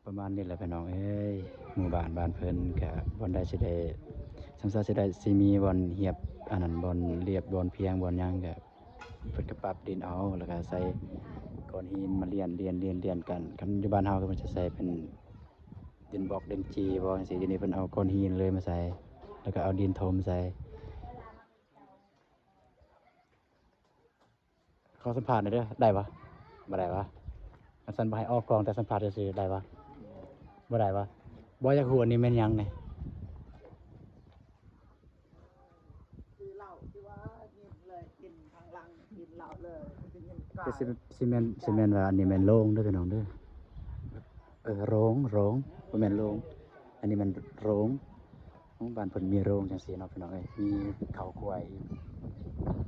ປະມານນີ້ແຫຼະພີ່ນ້ອງເອີຍ ໝູ່ບ້ານ ບ້ານເພິ່ນກະບ່ອນໃດຊິໄດ້ ສ່ຳຊາຊິໄດ້ ຊິມີບ່ອນຮຽບ ອັນນັ້ນ ບ່ອນລຽບ ບ່ອນພຽງ ບ່ອນຫຍັງກະ ເພິ່ນກະປັບດິນເອົາ ແລ້ວກະໃສ່ກ້ອນຫີນມາລຽນ ລຽນ ລຽນ ລຽນກັນ. ຄັນຢູ່ບ້ານເຮົາກະເພິ່ນຈະໃສ່ເປັນດິນບລັອກ ດິນຈີ່ບໍ່ ຈັ່ງຊີ້. ດຽວນີ້ເພິ່ນເອົາກ້ອນຫີນເລີຍມາໃສ່ ແລ້ວກະເອົາດິນຖົມໃສ່. ຂໍສຳພາດໜ່ອຍເດີ ໄດ້ບໍ່? ບໍ່ໄດ້ຫວາ? ຄັນຊັ້ນບໍ່ໃຫ້ອອກກ້ອງ ແຕ່ສຳພາດຊື່ໆ ໄດ້ບໍ່? ບໍ່ໄດ້ຫວາ? ບໍ່ ຢາກຮູ້ ອັນນີ້ແມ່ນຫຍັງນີ້? ຄືເຫຼົ້າທີ່ວ່າກິນເລີຍ ກິນທາງຫຼັງ ກິນເຫຼົ້າເລີຍ ໄດ້ຍິນກ່າວ. ຊິ ຊິແມ່ນ ຊິແມ່ນວ່າອັນນີ້ແມ່ນໂລງເດີພີ່ນ້ອງເດີ. ເອີ ໂລງ ໂລງ ບໍ່ແມ່ນໂລງ ອັນນີ້ແມ່ນໂລງ. ໂອ້ ບ້ານເພິ່ນມີໂລງຈັ່ງຊີ້ເນາະພີ່ນ້ອງເອີຍ ມີເຂົ້າຄວາຍອີກ.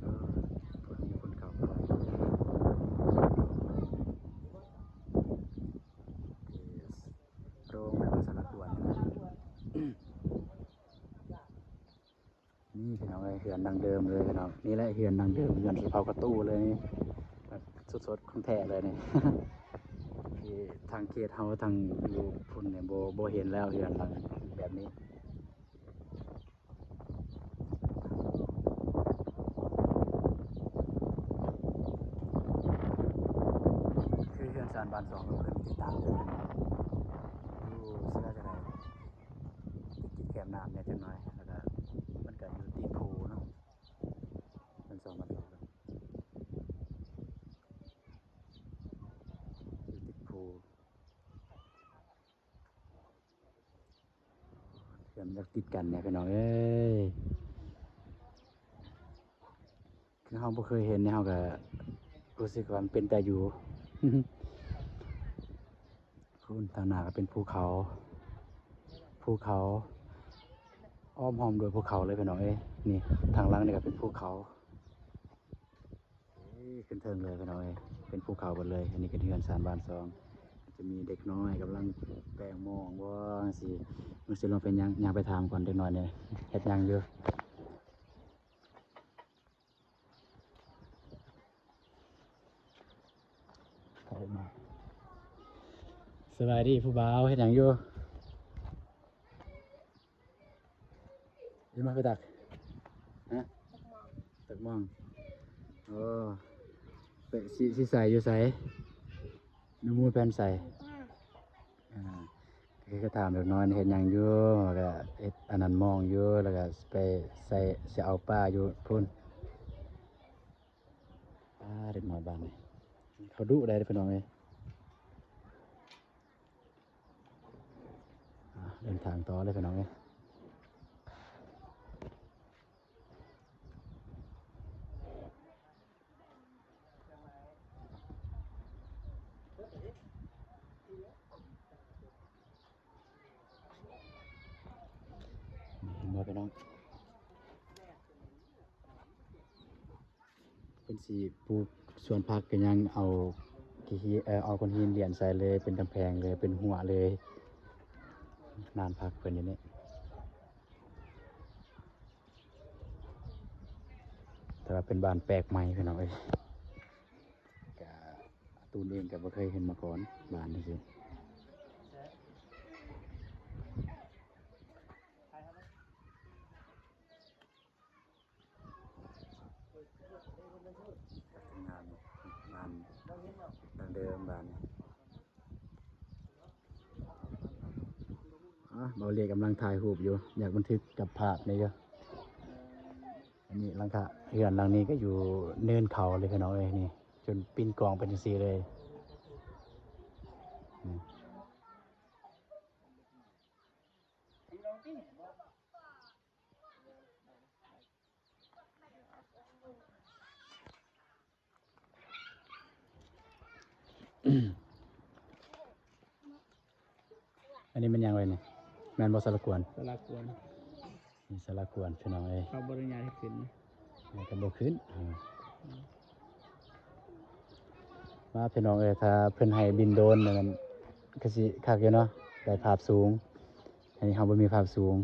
ເອີ ເພິ່ນມີຄົນເຂົ້າຄວາຍ ໂລງແບບວ່າສາລະກວນ. ນີ້ພີ່ນ້ອງເອີຍ ເຮືອນດັ່ງເດີມເລີຍພີ່ນ້ອງ. ນີ້ແຫຼະເຮືອນດັ່ງເດີມ ເຮືອນທີ່ເຜົາກະຕູ້ເລີຍນີ້ ແບບສົດໆ ຂອງແທ້ເລີຍນີ້. ທີ່ທາງເຂດເຮົາ ທາງຢູ່ພຸ້ນນີ້ ບໍ່ ບໍ່ເຫັນແລ້ວເຮືອນຫຼັງແບບນີ້. ຄືເຮືອນຊານບ້ານຊ່ອງ ເພິ່ນຕິດຕາມກັນ ຢູ່ເຊື່ອຈັ່ງໃດ ຕິດ ຕິດແຄມນ້ຳແດ່ຈັກໜ້ອຍ ແລ້ວກະມັນກະຢູ່ຕີນພູເນາະ ເຮືອນຊານບ້ານຊ່ອງ ຢູ່ຕິດພູ. ເຮືອນຢາກຕິດກັນແດ່ພີ່ນ້ອງເອີຍ ຄືເຮົາບໍ່ເຄີຍເຫັນນີ້ ເຮົາກະຮູ້ສຶກວ່າມັນເປັນຕາຢູ່. ພຸ້ນທາງໜ້າກະເປັນພູເຂົາ ພູເຂົາ ອ້ອມຮອມດ້ວຍພູເຂົາເລີຍພີ່ນ້ອງເອີຍ. ນີ້ທາງຫຼັງນີ້ກະເປັນພູເຂົາ. ເອີ ຂຶ້ນເທິງເລີຍພີ່ນ້ອງເອີຍ ເປັນພູເຂົາເບິດເລີຍ. ອັນນີ້ເປັນເຮືອນຊານບ້ານຊ່ອງ ຈະມີເດັກນ້ອຍກຳລັງແປງໝອງບໍ່ຈັ່ງຊີ້. ເບິ່ງຊິລອງໄປຍ່າງ ຍ່າງໄປຖາມກ່ອນ ເດັກນ້ອຍນີ້ເຮັດຫຍັງຢູ່. ສະບາຍດີຜູ້ບ່າວ ເຮັດຫຍັງຢູ່? ອີ່ມາໄປຕັກ ຮະ? ຕັກໝ່ອງ ໂອ້ ໄປ ຊິ ຊິໃສ່ຢູ່ໃສ? ໜູໝູແຜ່ນໃສ່ ອ່າ ຄືກະຖາມເດັກນ້ອຍເຮັດຫຍັງຢູ່ ແລ້ວກະເຮັດອັນນັ້ນໝ່ອງຢູ່ ແລ້ວກະໄປໃສ່ ຊິເອົາປາຢູ່ພຸ້ນ. ອ່າ ເດັກນ້ອຍບ້ານນີ້ ເຂົາດຸໄດ໋ພີ່ນ້ອງເອີຍ. ອ່າ ເດີນທາງຕໍ່ເລີຍພີ່ນ້ອງເອີຍ. ເຫັນບໍ່ພີ່ນ້ອງ? ເພິ່ນຊິປູກສວນຜັກກະຍັງເອົາຂີ້ຫີນ ເອີ ເອົາກ້ອນຫີນລຽນໃສ່ເລີຍ ເປັນກຳແພງເລີຍ ເປັນຮົ້ວເລີຍ. ນານຜັກເພິ່ນຢູ່ນີ້ ແຕ່ວ່າເປັນບ້ານແປກໃໝ່ພີ່ນ້ອງເອີຍ ກະ ຕູນເອງກະບໍ່ເຄີຍເຫັນມາກ່ອນ ບ້ານນີ້ຊິ. ງານ ງານ ດັ່ງເດີມບ້ານນີ້. ອ່າ ບ່າວເລກກຳລັງຖ່າຍຮູບຢູ່ ຢາກບັນທຶກກັບພາບນີ້ຢູ່. ອັນນີ້ຫຼັງຄາເຮືອນຫຼັງນີ້ກະຢູ່ເນີນເຂົາເລີຍພີ່ນ້ອງເອີຍ ນີ້ ຈົນປິ່ນກອງໄປຈັ່ງຊີ້ເລີຍ ນີ້. ອັນນີ້ແມ່ນຫຍັງເວີຍນີ້? ແມ່ນບໍ່ສາລະກວນ? ສາລະກວນ ນີ້ສາລະກວນພີ່ນ້ອງເອີຍ ເຂົາບໍ່ອະນຸຍາດໃຫ້ຂຶ້ນ ມັນກະບໍ່ຂຶ້ນ. ມາພີ່ນ້ອງເອີຍ ຖ້າເພິ່ນໃຫ້ບິນໂດຣນນີ້ມັນກະຊິຄັກຢູ່ເນາະ ໄດ້ພາບສູງ. ອັນນີ້ເຮົາບໍ່ມີພາບສູງ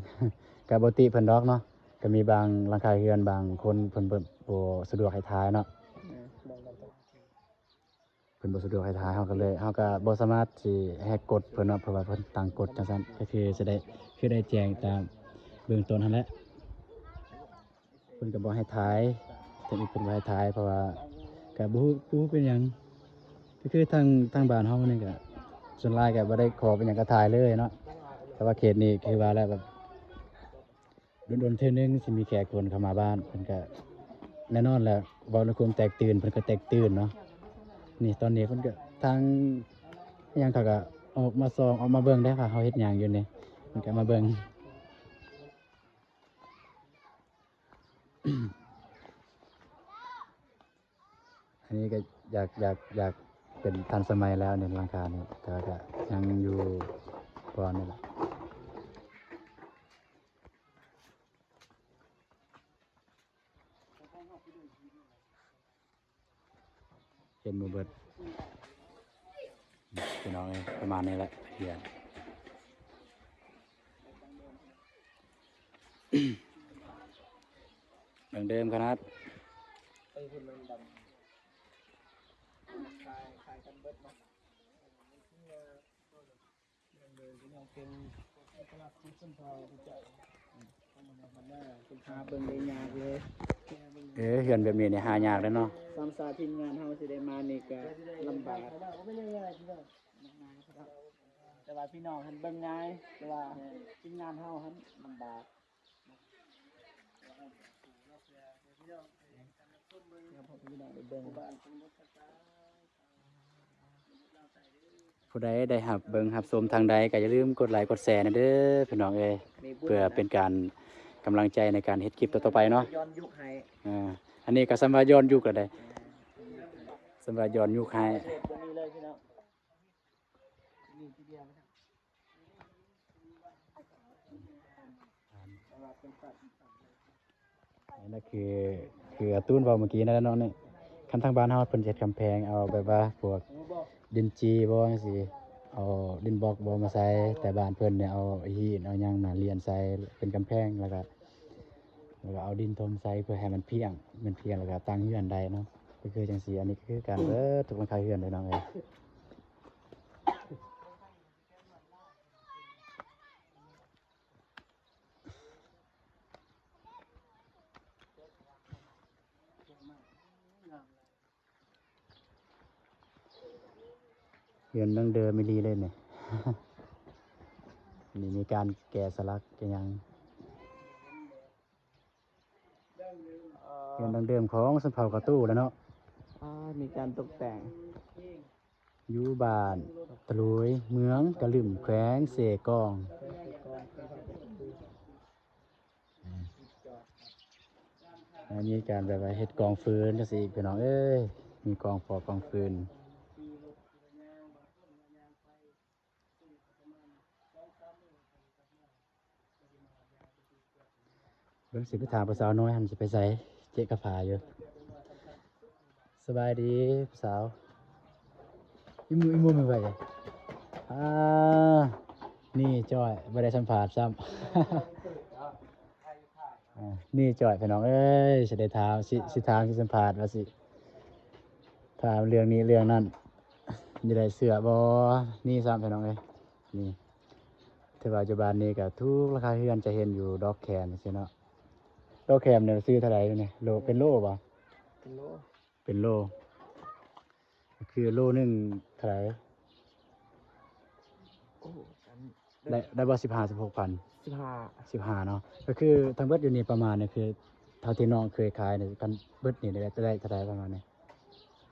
ກະບໍ່ຕິເພິ່ນດອກເນາະ ກະມີບາງຫຼັງຄາເຮືອນ ບາງຄົນເພິ່ນ ເພິ່ນບໍ່ສະດວກໃຫ້ຖ່າຍເນາະ. ເອີ ເບິ່ງກັນ ເພິ່ນ พิ่ນບໍ່ສະດວກໃຫ້ຖ່າຍ ເຮົາກໍເລີຍ ເຮົາກໍບໍ່ສາມາດຊິແຫກກົດເພິ່ນເນາະ ເພາະວ່າເພິ່ນຕັ້ງກົດຈັ່ງຊັ້ນ ກໍຄືຊິໄດ້ ຄືໄດ້ແຈ້ງຕາມເບື້ອງຕົ້ນຫັ້ນແຫຼະ. ເພິ່ນກໍບໍ່ໃຫ້ຖ່າຍ ທາງນີ້ເພິ່ນບໍ່ໃຫ້ຖ່າຍ ເພາະວ່າກໍບໍ່ຮູ້ ບໍ່ຮູ້ເປັນຫຍັງ ກໍຄືທາງ ທາງບ້ານເຮົານີ້ກໍສ່ວນຫຼາຍກໍບໍ່ໄດ້ຂໍເປັນຫຍັງກໍຖ່າຍເລີຍເນາະ ແຕ່ວ່າເຂດນີ້ຄືວ່າແລ້ວແບບ ດົນໆເທື່ອໜຶ່ງຊິມີແຂກຄົນເຂົ້າມາບ້ານ ເພິ່ນກະ ແນ່ນອນແຫຼະ ເວົ້າໃນຄວາມແຕກຕື່ນ ເພິ່ນກໍແຕກຕື່ນເນາະ. ນີ້ຕອນນີ້ເພິ່ນກໍ ທາງຫຍັງເຂົາກໍອອກມາສ່ອງ ອອກມາເບິ່ງເດ້ວ່າເຮົາເຮັດຫຍັງຢູ່ນີ້ ເພິ່ນກໍມາເບິ່ງ. ອັນນີ້ກໍຢາກ ຢາກ ຢາກເປັນທັນສະໄໝແລ້ວໃນຫຼັງຄານີ້ ແຕ່ວ່າກໍຍັງຢູ່ກ່ອນນີ້ແຫຼະ. ເຫັນບໍ່ເບິດ ພີ່ນ້ອງເອີຍ ປະມານນີ້ແຫຼະ ເຮືອນ ດັ່ງເດີມຂະໜາດ ເອີ ເພິ່ນມັນດຳ ຂາຍ ຂາຍກັນເບິດເນາະ. ເອີ ເຮືອນແບບນີ້ນີ້ຫາຍາກເດ້ເນາະ ສາມສາທີມງານເຮົາຊິໄດ້ມານີ້ກະລຳບາກ ແຕ່ວ່າພີ່ນ້ອງຫັ້ນເບິ່ງງ່າຍ ແຕ່ວ່າທີມງານເຮົາຫັ້ນລຳບາກ. ຜູ້ໃດໄດ້ຮັບເບິ່ງຮັບຊົມທາງໃດກໍຢ່າລືມກົດໄລກົດແຊແດ່ເດີພີ່ນ້ອງເອີຍ ເພື່ອເປັນການກຳລັງໃຈໃນການເຮັດຄລິບຕໍ່ໆໄປເນາະ ຍ້ອນຍຸກໃຫ້ ອ່າ ອັນນີ້ກໍສ່ຳວ່າຍ້ອນຍຸກແລ້ວເດ້ ສ່ຳວ່າຍ້ອນຍຸກໃຫ້ ອັນນັ້ນຄື ຄືອາຕູນເວົ້າເມື່ອກີ້ນັ້ນແຫຼະເນາະ ນີ້ ຄັນທາງບ້ານເຮົາເພິ່ນເຮັດກຳແພງ ເອົາແບບວ່າພວກດິນຈີ່ບໍ່ຈັ່ງຊີ້ ເອົາດິນບລັອກບໍ່ມາໃສ່ ແຕ່ບ້ານເພິ່ນນີ້ເອົາຫີນເອົາຫຍັງມາລຽນໃສ່ເປັນກຳແພງ ແລ້ວກະ ແລ້ວກະເອົາດິນຖົມໃສ່ເພື່ອໃຫ້ມັນພຽງ ມັນພຽງແລ້ວກະຕັ້ງເຮືອນໄດ້ເນາະ ກໍຄືຈັ່ງຊີ້. ອັນນີ້ກໍຄືກັນເບິດທຸກຫຼັງຄາເຮືອນເລີຍເນາະ. ເຮືອນດັ່ງເດີມອີ່ຫຼີເລີຍນີ້ ນີ້ມີການແກະສະຫຼັກແກະຫຍັງ ເຮືອນດັ້ງເດີມຂອງຊົນເຜົ່າກະຕູແຫຼະເນາະ. ອ່າ ມີການຕົກແຕ່ງ. ຢູ່ບ້ານຕະລຸຍ ເມືອງກະລຶ້ມ ແຂວງເຊກອງ. ອັນນີ້ການແບບວ່າເຮັດກອງຟືນຈັ່ງຊີ້ອີກ ພີ່ນ້ອງເອີຍ. ມີກອງຟອກກອງຟືນ. ເບິ່ງຊິໄປຖາມຜູ້ສາວນ້ອຍຫັ້ນຊິໄປໃສ ເຈະກາຝາຢູ່. ສະບາຍດີຜູ້ສາວ. ອີ່ໝູ່ ອີ່ໝູ່ແມ່ນໃຜ? ອ່າ ນີ້ຈ້ອຍ ບໍ່ໄດ້ສຳພາດຊ້ຳ. ອ່າ ນີ້ຈ້ອຍ ພີ່ນ້ອງເອີຍ ຊິໄດ້ຖາມ ຊິ ຊິຖາມ ຊິສຳພາດວ່າຊິຖາມເລື່ອງນີ້ເລື່ອງນັ້ນ ຊິໄດ້ເຊື່ອບໍ່ ນີ້ຊ້ຳ ພີ່ນ້ອງເອີຍ. ນີ້ ແຕ່ວ່າປັດຈຸບັນນີ້ກໍທຸກຫຼັງຄາເຮືອນຈະເຫັນຢູ່ດອກແຄມຈັ່ງຊີ້ເນາະ. ດອກແຄມນີ້ຊື້ເທົ່າໃດນີ້? ໂລ ເປັນໂລບໍ່? ເປັນໂລ ເປັນໂລ ກໍຄືໂລໜຶ່ງເທົ່າໃດ? ໂອ້ ອັນ ໄດ້ ໄດ້ບໍ່ ສິບຫ້າ ສິບຫົກພັນ? ສິບຫ້າ ສິບຫ້າເນາະ. ກໍຄືທັງເບິດຢູ່ນີ້ປະມານນີ້ ຄືເທົ່າທີ່ນ້ອງເຄີຍຂາຍນີ້ ຄັນເບິດນີ້ໄດ້ ໄດ້ເທົ່າໃດປະມານນີ້?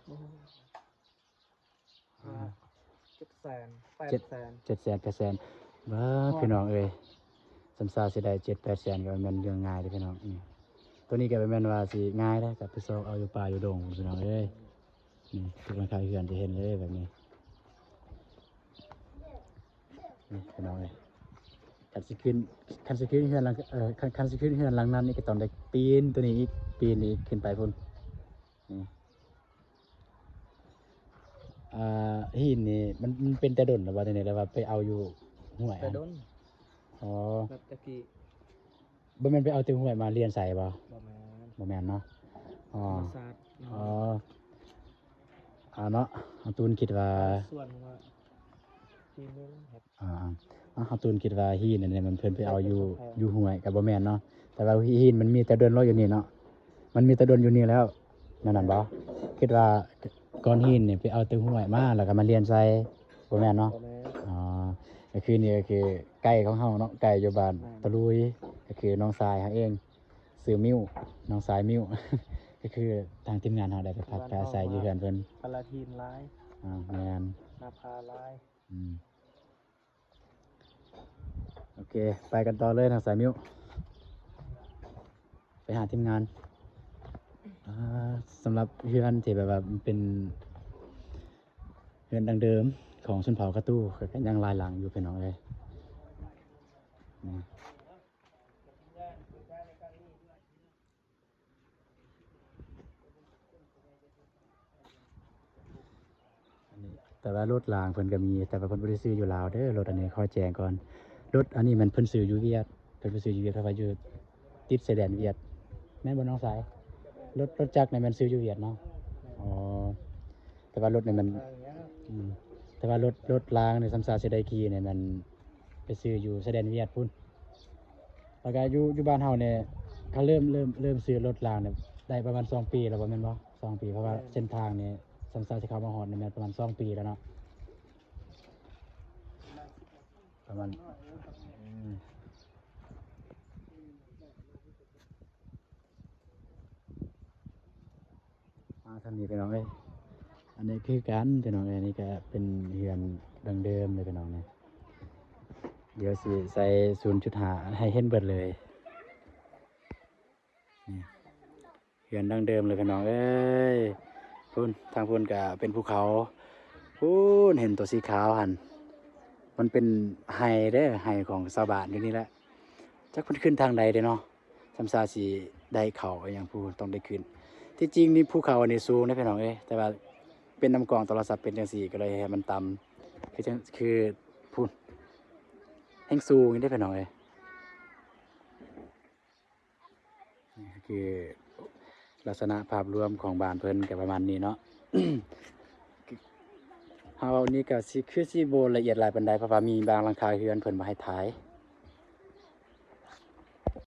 ໂອ້ ອ່າ ເຈັດແສນ ເຈັດແປດແສນ ເຈັດແສນ ແປດແສນ. ວ້າ ພີ່ນ້ອງເອີຍ ສຳຊາຊິໄດ້ເຈັດແປດແສນກໍບໍ່ແມ່ນເລື່ອງງ່າຍເດ້ ພີ່ນ້ອງ. ອືມ ໂຕນີ້ກໍບໍ່ແມ່ນວ່າຊິງ່າຍເດ້ ກໍໄປຊອກເອົາຢູ່ປ່າຢູ່ດົງ ພີ່ນ້ອງເອີຍ. ນີ້ ທຸກຫຼັງຄາເຮືອນຈະເຫັນເລີຍແບບນີ້ ນີ້ ພີ່ນ້ອງເອີຍ. ຄັນຊິຂຶ້ນ ຄັນຊິຂຶ້ນເຮືອນຫຼັງ ເອີ ຄັນ ຄັນຊິຂຶ້ນເຮືອນຫຼັງນັ້ນນີ້ ກໍຕ້ອງໄດ້ປີນໂຕນີ້ອີກ ປີນນີ້ອີກ ຂຶ້ນໄປພຸ້ນ ນີ້. ອ່າ ຫີນນີ້ມັນ ມັນເປັນແຕ່ດົນແລ້ວບໍ່ ແຕ່ວ່າໄປເອົາຢູ່ຫ້ວຍ? ແຕ່ດົນ. ອໍ ແບບຕະກີ້ ບໍ່ແມ່ນໄປເອົາແຕ່ຫ້ວຍມາລຽນໃສ່ບໍ່? ບໍ່ແມ່ນ ບໍ່ແມ່ນເນາະ. ອໍ ທຳມະຊາດເນາະ. ອໍ ອ່າເນາະ ເຮົາຕູນຄິດວ່າ ສ່ວນວ່າ ທີ່ໜຶ່ງເຮັດ ອ່າ ເຮົາຕູນຄິດວ່າຫີນອັນນີ້ມັນເພິ່ນໄປເອົາຢູ່ ຢູ່ຫ້ວຍ ກໍບໍ່ແມ່ນເນາະ ແຕ່ວ່າຫີນມັນມີແຕ່ດົນເນາະຢູ່ນີ້ເນາະ ມັນມີແຕ່ດົນຢູ່ນີ້ແລ້ວ ແນວນັ້ນບໍ່? ຄິດວ່າກ້ອນຫີນນີ້ໄປເອົາແຕ່ຫ້ວຍມາ ແລ້ວກໍມາລຽນໃສ່ ບໍ່ແມ່ນເນາະ? ບໍ່ແມ່ນ ອໍ ກໍຄືນີ້ກໍຄືໄກ່ຂອງເຮົາເນາະ ໄກ່ຢູ່ບ້ານ ແມ່ນ ຕະລຸຍ ກໍຄືນ້ອງຊາຍເຮົາເອງ ຊື່ມິ້ວ ນ້ອງຊາຍມິ້ວ ກໍຄືທາງທີມງານເຮົາໄດ້ໄປພັກໄປອາໄສຢູ່ເຮືອນເພິ່ນ ປະລະທີນຫຼາຍ ອ່າ ແມ່ນ ນາພາຫຼາຍ ອືມ ໂອເຄ ໄປກັນຕໍ່ເລີຍ ນ້ອງສາຍມິ້ວ ໄປຫາທີມງານ ອ່າ ສຳລັບເຮືອນທີ່ແບບວ່າເປັນເຮືອນດັ້ງເດີມຂອງຊົນເຜົ່າກະຕູ ກໍຍັງຫຼາຍຫຼັງຢູ່ ພີ່ນ້ອງເອີຍ ນະ. ອັນນີ້ ແຕ່ວ່າລົດລາງເພິ່ນກໍມີ ແຕ່ວ່າເພິ່ນບໍ່ໄດ້ຊື້ຢູ່ລາວເດີ ລົດອັນນີ້ຂໍແຈ້ງກ່ອນ ລົດອັນນີ້ແມ່ນເພິ່ນຊື້ຢູ່ຫວຽດ ເພິ່ນໄປຊື້ຢູ່ຫວຽດ ເພາະວ່າຢູ່ຕິດຊາຍແດນຫວຽດ ແມ່ນບໍ່ນ້ອງຊາຍ? ລົດ ລົດຈັກນີ້ແມ່ນຊື້ຢູ່ຫວຽດເນາະ ອໍ ແຕ່ວ່າລົດນີ້ມັນ ອືມ ແຕ່ວ່າລົດ ລົດລາງນີ້ ສຳຊາຊິໄດ້ຂີ່ນີ້ແມ່ນໄປຊື້ຢູ່ຊາຍແດນຫວຽດພຸ້ນ. ແລ້ວກໍຢູ່ ຢູ່ບ້ານເຮົານີ້ ເຂົາເລີ່ມ ເລີ່ມ ເລີ່ມຊື້ລົດລາງນີ້ໄດ້ປະມານສອງປີແລ້ວບໍ່ ແມ່ນບໍ່? ສອງປີ ເພາະວ່າ ແມ່ນ ເສັ້ນທາງນີ້ ສຳຊາຊິເຂົ້າມາຮອດນີ້ແມ່ນປະມານສອງປີແລ້ວເນາະ ປະມານ ອືມ. ມາທາງນີ້ພີ່ນ້ອງເອີຍ ອັນນີ້ຄືກັນພີ່ນ້ອງເອີຍ ອັນນີ້ກໍເປັນເຮືອນດັ້ງເດີມເລີຍພີ່ນ້ອງເອີຍ ດຽວຊິໃສ່ສູນຈຸດຫ້າໃຫ້ເຫັນເບິດເລີຍ ນີ້ ເຮືອນດັ້ງເດີມເລີຍພີ່ນ້ອງເອີຍ ພຸ້ນ ທາງພຸ້ນກໍເປັນພູເຂົາ ພຸ້ນ ເຫັນຕົວສີຂາວຫັ້ນ ມັນເປັນໄຮ່ເດີ ໄຮ່ຂອງຊາວບ້ານຢູ່ນີ້ແຫຼະ ຈັກເພິ່ນຂຶ້ນທາງໃດເດເນາະ. ສຳຊາຊິໄດ້ເຂົ້າອີ່ຫຍັງ ຜູ້ຕ້ອງໄດ້ຂຶ້ນ ທີ່ຈິງນີ້ພູເຂົາອັນນີ້ສູງເດ້ພີ່ນ້ອງເອີຍ ແຕ່ວ່າເປັນນຳກ້ອງໂທລະສັບເປັນຈັ່ງຊີ້ ກໍເລີຍໃຫ້ມັນຕ່ຳ ຄືຈັ່ງ ຄືພຸ້ນ ແຮ່ງສູງຢູ່ເດ້ພີ່ນ້ອງເອີຍ ນີ້ຄືລັກສະນະພາບລວມຂອງບ້ານເພິ່ນກໍປະມານນີ້ເນາະ ເຮົາເວົ້ານີ້ກໍຊິ ຄືຊິບໍ່ລະອຽດຫຼາຍປານໃດ ເພາະວ່າມີບາງຫຼັງຄາເຮືອນເພິ່ນບໍ່ໃຫ້ຖ່າຍ